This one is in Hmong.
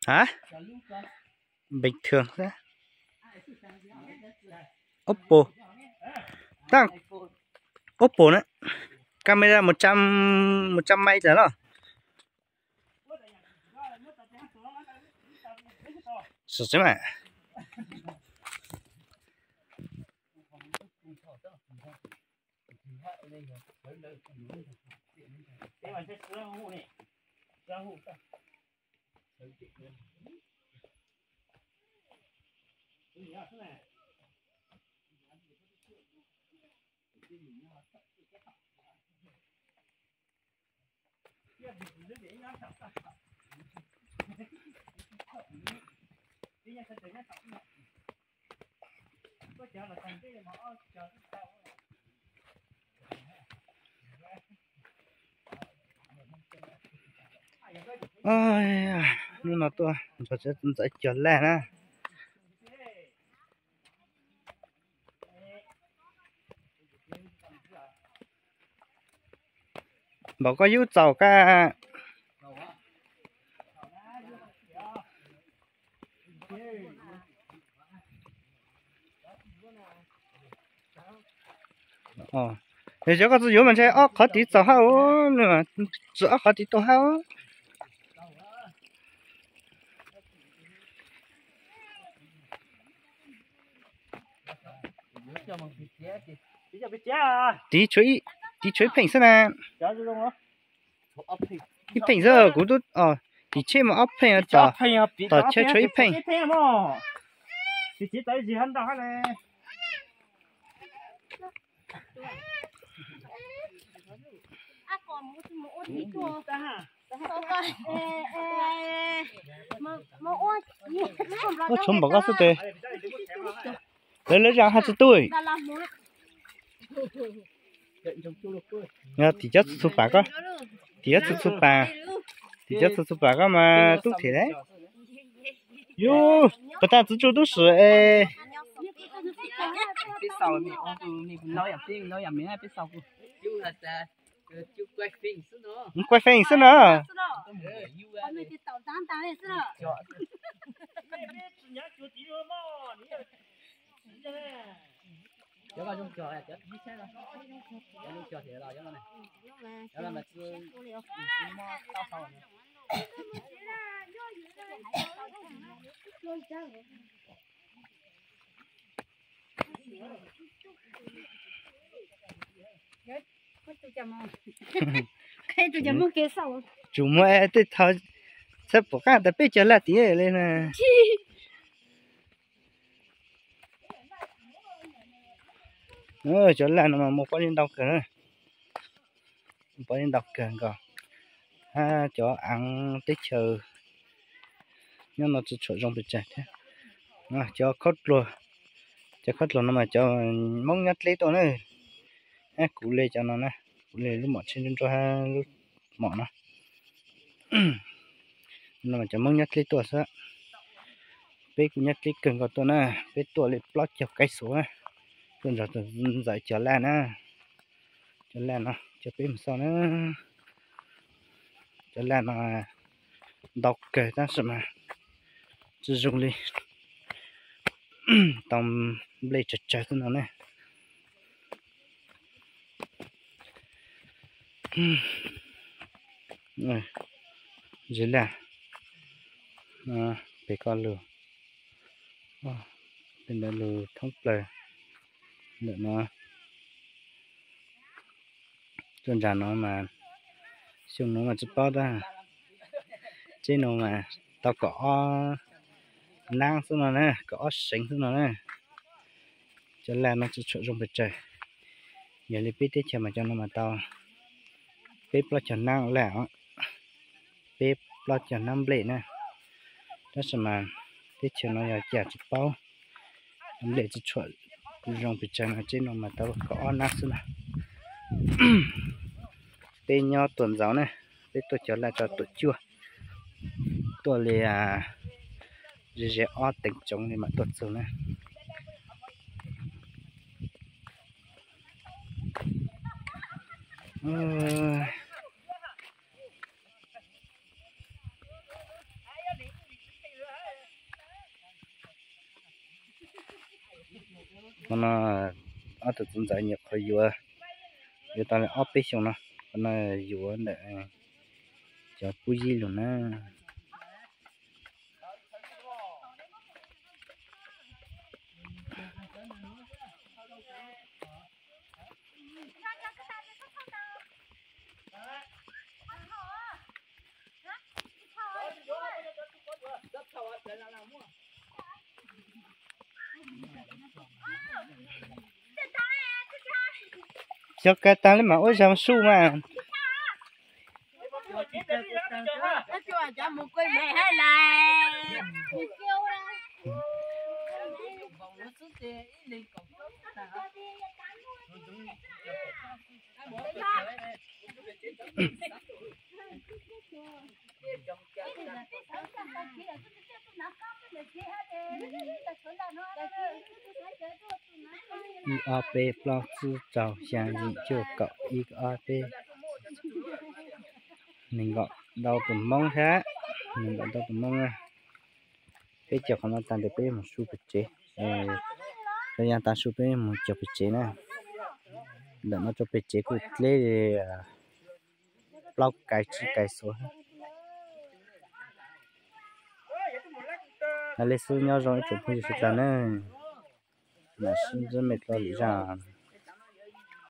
Hả? Bình thường thế. Oppo. Tao Oppo na. Camera một trăm, một trăm mấy rồi đó. Sửa chứ mà. Hnub no tuaj nrog txiv ntxawm cog laj na. Npaum koj yub txaus kab. Yog cov koj txawj yuav mas ntshe ob qhov tid txaus hab, tsis ob qhov tid tuaj hab. Tiv tshuav ib pheej xwb na. Ib pheej xwb kuv tub, tim tsheb mas ob pheej, tom chaw tshuav ib pheej. Ua tshuav npaum koj xwb tes, lawv lawv zaj haj tsi tuj. Yog tim cov txhua txhua pas koj, tim cov txhua txhua pas, tim cov txhua txhua pas koj mas tub thiab. Yus, puas tas txiv tsuj tub sim es. Kuj quaj feej xwb na. Tsum muaj tej thaum txhawb pom qab tas peb cog laj tiav li na. Cov laj no mas muaj pob zeb ntau kawg, pob zeb ntau kawg nkaus. Hab cov aav teb chaws nyob no tsis tshua zoo pes tsawg thiab. Cov khaub dluag, cov khaub dluag no mas cov Moob nyob dleb tuaj na. Hab kuv le cov no na, kuv le lub mom tsheb nruab nruab hab lub mom no. No mas cov Moob nyob dleb tuaj xwb. Peb kuj nyob dleb kawg nkaus tuaj na, peb tuaj li plaub caug kaij xuv na, tuaj nrog tus ntxawm cog laj na. Cov laj no cov peb mus xauj na, cov laj no ntau kawg tab sis mas tsis zoo li, tau nplej tsawg tsawg xwb no ne. Zeb laj, pem ko lug, pem ntawd lug thoob plaws ntawm no. Tuaj nram no mas xyoo no mas tsis paub tab, teb no mas tau kaum ob nab xwb no na, kaum ob seev xwb no na. Cov laj no tsis tshua zoo pes tsawg. Yog li peb teb chaws mas cov no mas tau peb plaub caug nab laj os, peb plaub caug nab nplej na. Tab sis mas teb chaws no yog cas tsis paub, nplej tsis tshua zoo pes tsawg no, teb no mas tau kaum ob nab xwb na. Peb nyob Tuam Ntxauv na, peb tuaj cog laj rau Tuam Cuaj, tuaj li ze ze ob teev tsoov li mam tuaj txug na. Qhov no ob tug txiv ntxawm nyuam qhuav yuav, yuav tau li ob peb xyoos no, qhov no yuav ntawm cov pub yib lug na. Xyov kav tag li mas ua zag mus su mas. Ib ob peb plaub tsib rau xya yim cuaj kaum ib ob peb, nees nkaum ntau tus Hmoob thiab, nees nkaum ntau tus Hmoob na. Peb cog qhov no tag ntawd peb yuav mus su pem tsev, tau yog tav su peb yuav mus cog pem tsev na. Ntawm no rau pem tsev kuj deb li plaub kais tsib kais xuav. Hais li xwb, nyob zoo ib tsoom phooj ywg sawv daws na, mam sib ntsib mej dlua lwm zaj.